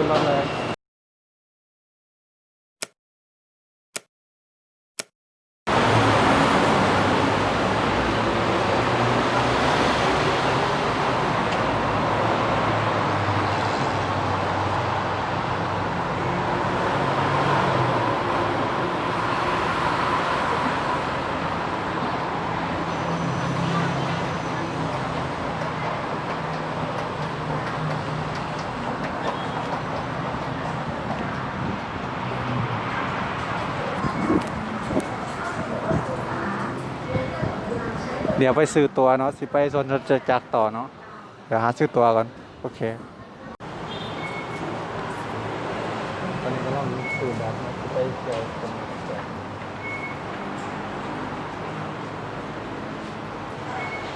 ຂຶ້ນລົດເລີຍ. ດຽວໄປຊື້ຕົ໋ວເນາະ ຊິໄປສວນຈະຈັກຕໍ່ເນາະ. ດຽວຫາຊື້ຕົ໋ວກ່ອນ. ໂອເຄ ຕອນນີ້ກຳລັງຊື້ບັດເນາະ ຊິໄປທ່ຽວ ຂອບ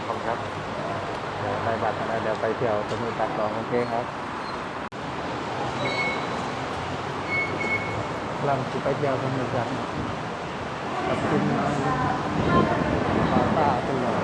ຄຸນຄັບ. ດຽວໄດ້ບັດແລ້ວ ດຽວໄປທ່ຽວສວນຈະຈັກຕໍ່. ໂອເຄຄັບ. ກຳລັງຊິໄປທ່ຽວສວນຈະຈັກ ກັບທີມງານ ພາສາ ເປັນແລ້ວ.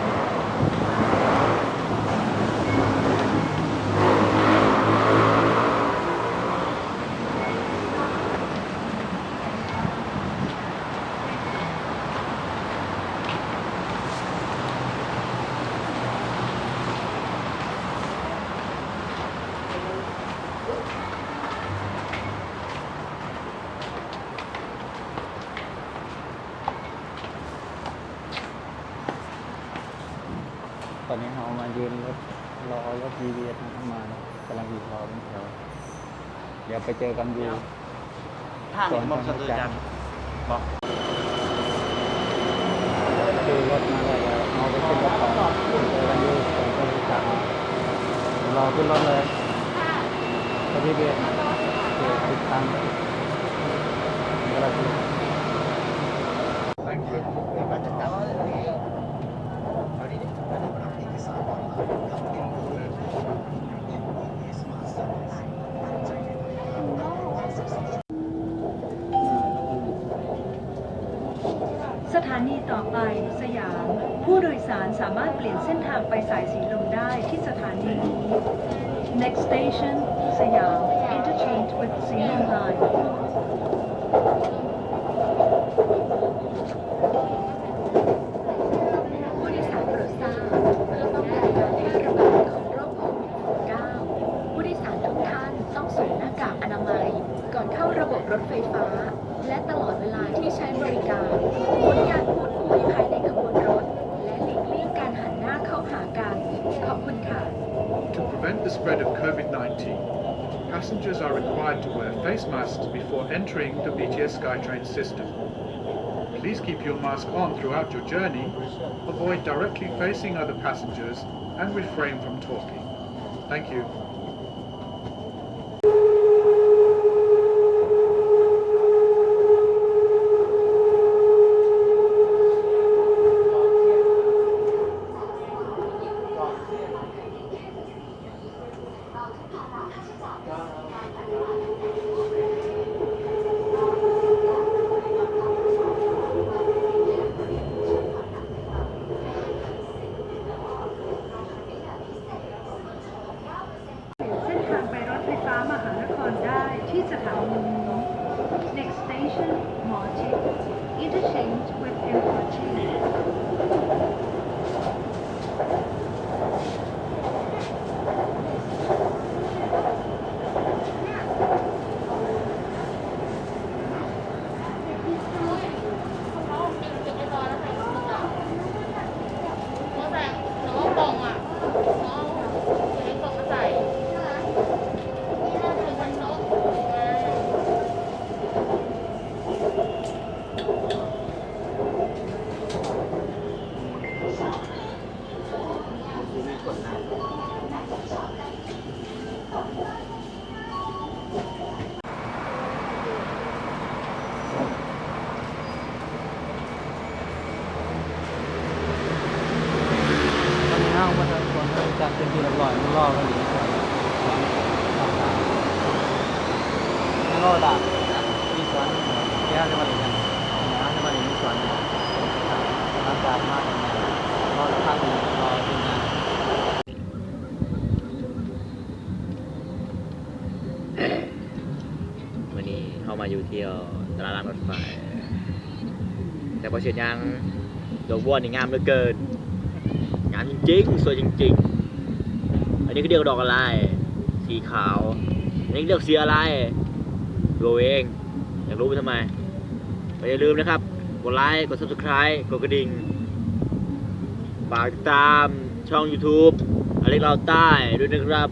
ຕອນນີ້ເຮົາມາຢືນລົດ ລໍລົດ ບີທີເອສ ມາເນາະ ກຳລັງລໍເປັນແຖວ. ດຽວໄປເຈີກັນຢູ່ ຖ້າເຫັນໝ່ອງສະເຕີຈັນບໍ? ຄືລົດມາແລ້ວ ເຮົາໄປຂຶ້ນລົດຕໍ່ ເຈີກັນຢູ່ສວນຈະຈັກ. ລໍຂຶ້ນລົດເລີຍ ໄປບີທີເອສ ເຂດຕິດຕັ້ງ ກາລະສິນ. ສະຖານີຕໍ່ໄປ ສະຫຍາມ. ຜູ້ໂດຍສານສາມາດປ່ຽນເສັ້ນທາງໄປສາຍສີລົມໄດ້ທີ່ສະຖານີນີ້. Next station, Siam. Interchange with Siam Line. ຜູ້ໂດຍສານໂປດຊາບ ເພື່ອປ້ອງກັນການແຜ່ລະບາດຂອງໂລກໂຄວິດສິບເກົ້າ ຜູ້ໂດຍສານທຸກທ່ານຕ້ອງສວມໜ້າກາກອະນາໄມ ກ່ອນເຂົ້າລະບົບລົດໄຟຟ້າ ແລະ ຕະຫຼອດເວລາທີ່ໃຊ້ບໍລິການ. ງົດການພູດຄຸຍພາຍໃນຂະບວນລົດ ແລະ ຫຼີກລ້ຽງການຫັນໜ້າເຂົ້າຫາກັນ. ຂອບຄຸນຄ່ະ. To prevent the spread of COVID nineteen, passengers are required to wear face masks before entering the B T S SkyTrain system. Please keep your mask on throughout your journey, avoid directly facing other passengers, and refrain from talking. Thank you. ເສັ້ນທາງໄປລົດໄຟຟ້າມະຫານະຄອນໄດ້ທີ່ສະຖານີນີ້. Next station, ໝໍທິດ. Interchange with M fourteen. ຕອນນີ້ເຮົາມາເຖິງສວນຈະຈັກເປັນທີ່ຮຽບຮ້ອຍ ລໍກັນຢູ່ໃນສວນ ລໍຖ້າ ມີສວນ ເຮົາຈະມາຫຼິ້ນ ເຮົາຈະມາຫຼິ້ນໃນສວນ ຫຼັງຈາກມາ ລໍສັກພັກໜຶ່ງ ລໍທີມງານ. ເຮົາມາຢູ່ທ່ຽວຕະຫຼາດລາງລົດໄຟ ແຕ່ບໍ່ເຮັດຫຍັງ. ດອກບົວນີ້ງາມເຫຼືອເກີນ, ງາມຈິງໆ ສວຍຈິງໆ. ອັນນີ້ຄືດຽວກັບດອກອະໄລ ສີຂາວ, ອັນນີ້ເລືອກສີອະໄລ ດູເອົາເອງ, ຢາກຮູ້ໄປທຳໄມ? ກໍຢ່າລືມນະຄັບ ກົດໄລ ກົດ Subscribe ກົດກະດິ່ງ, ຝາກຕິດຕາມຊ່ອງ YouTube ອາເລັກລາວໃຕ້ດ້ວຍນະຄັບ.